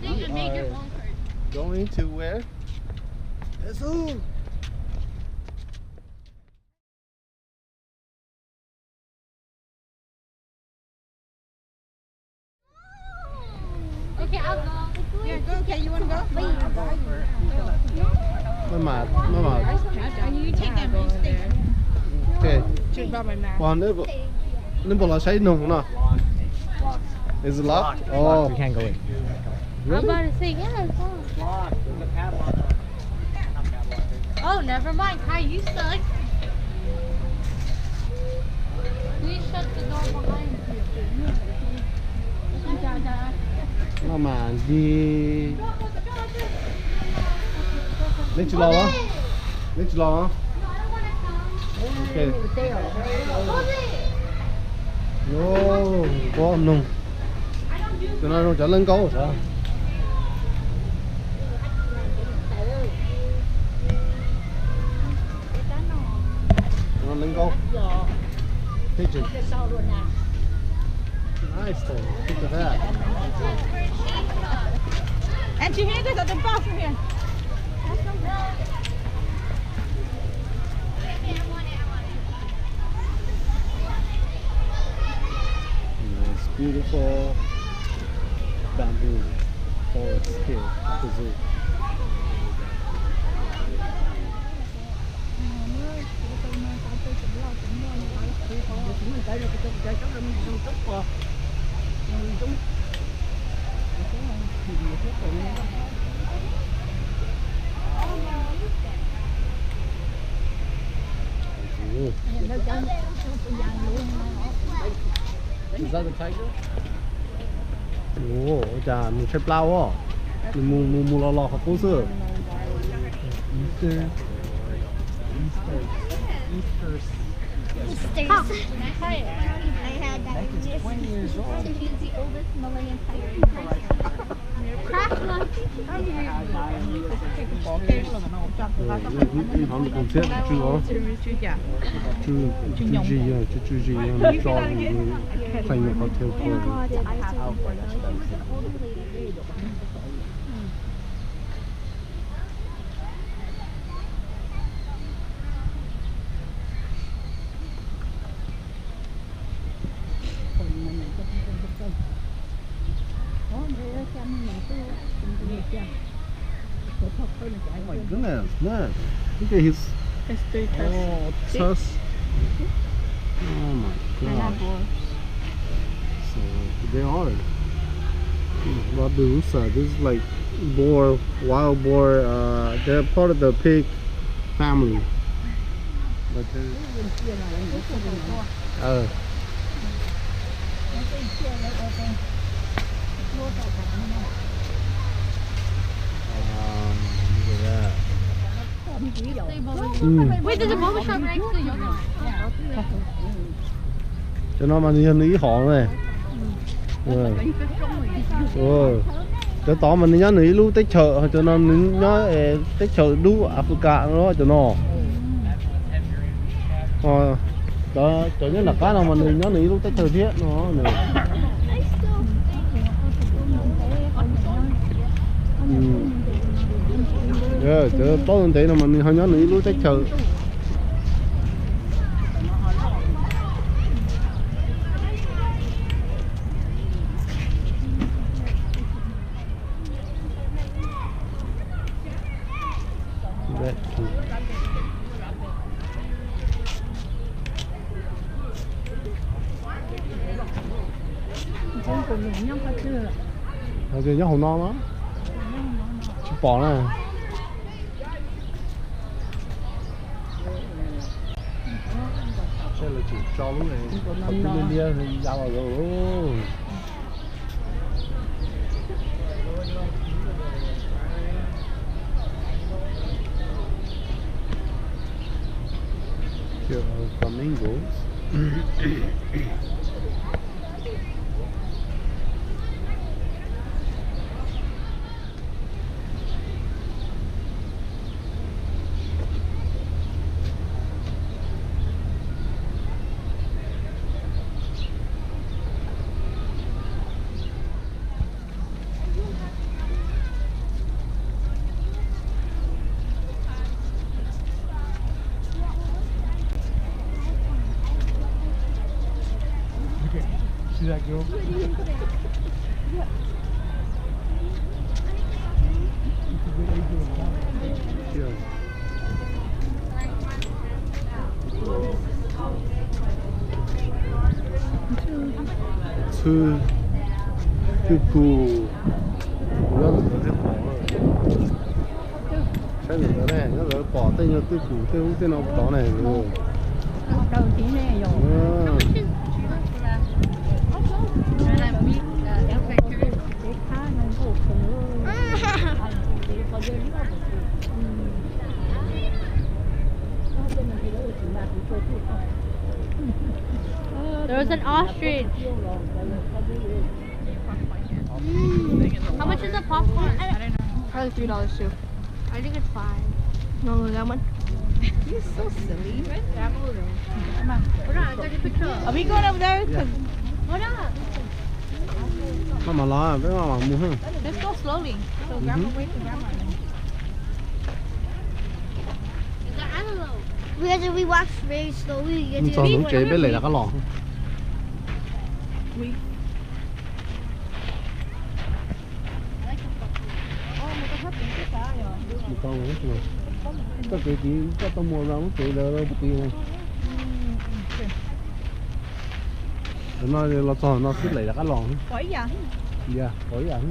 We are going to where? Zoo. Okay, I'll go. Yeah, go. Okay, you wanna go? Wait. I'll go over. Maj mam, maj mam. You take that main stage. Okay. Just by my mouth. Ua, neb puas los saib noog no? Is it locked? Oh. We can't go in. I'm about to say, yeah, it's locked. Locked. There's a padlock on it. Not padlock. Oh, never mind. Kai, you suck. Please shut the door behind you. Maj mam li. Neb tsis los los? Neb tsis los los? Ok. Yus, pob noog. Cov no zoo cov lawv nkaub sav. Cov no lawv nkaub. Pigeon. Nice though. Look at that. And you hear this at the bathroom here. Nice, beautiful bamboo forest here at the zoo. Is that the tiger? Ua cas nws tshaib plab ua, nws mus mus mus los los qhov qub xwb. Easter, Easter, Easter. Stairs. I had that. He's twenty years old. He's the oldest Malayan tiger in Thailand. Crack one. Ib hov nws koom txhiab tsw os. Tsw, tsw zis, tsw tsw zis, nws tso, qee qhov thiab. Oh my goodness, man. Look at his, his three tusks. Oh, tusk. Oh my God. So they are Barbarossa. This is like boar, wild boar. Uh, they're part of the pig family. But they're, uh, um, look at that. Wait, there's a barber shop right next to the yoga. Cov no mas nws yog nws ib hom ne. Cov tod mas nws nyob nws ib lub teb chaws, cov no nws nyob teb chaws dub Africa no cov no. Cov nyob nram qab no mas nws nyob nws ib lub teb chaws thiab no. Cov plaub ntev no mas nws ho nyob nws ib lub teb chaws. Nyob hauv no mas tsis pom na. Seb lawv tseem tso lub qhov cub liab liab ya los lawm. Here are flamingos. Txhwb twj kum, nyob ntawm lawv thiaj pom. Saib ntawm lawv ne, nyob ntawd pom tej nyuag twj kum tej ub tej no tod ne. There was an ostrich. Mm. How much is a popcorn? Probably three dollars too. I think it's five. No, no, that one. You're so silly. Hold on, I got your picture. Are we going over there? 'Cause Hold on. Maj mam los, peb maj mam mus. Let's go slowly. So grandma wait for grandma. Is that antelope? We have to, we walk very slowly. Mus txog ntug kev peb lem rov qab los. Mus tau, txoj kev tid koj tau mus ra lub tsev ntawd puag tid. Tam no los txog no xwb lem rov qab los. Yog, pom ib yam.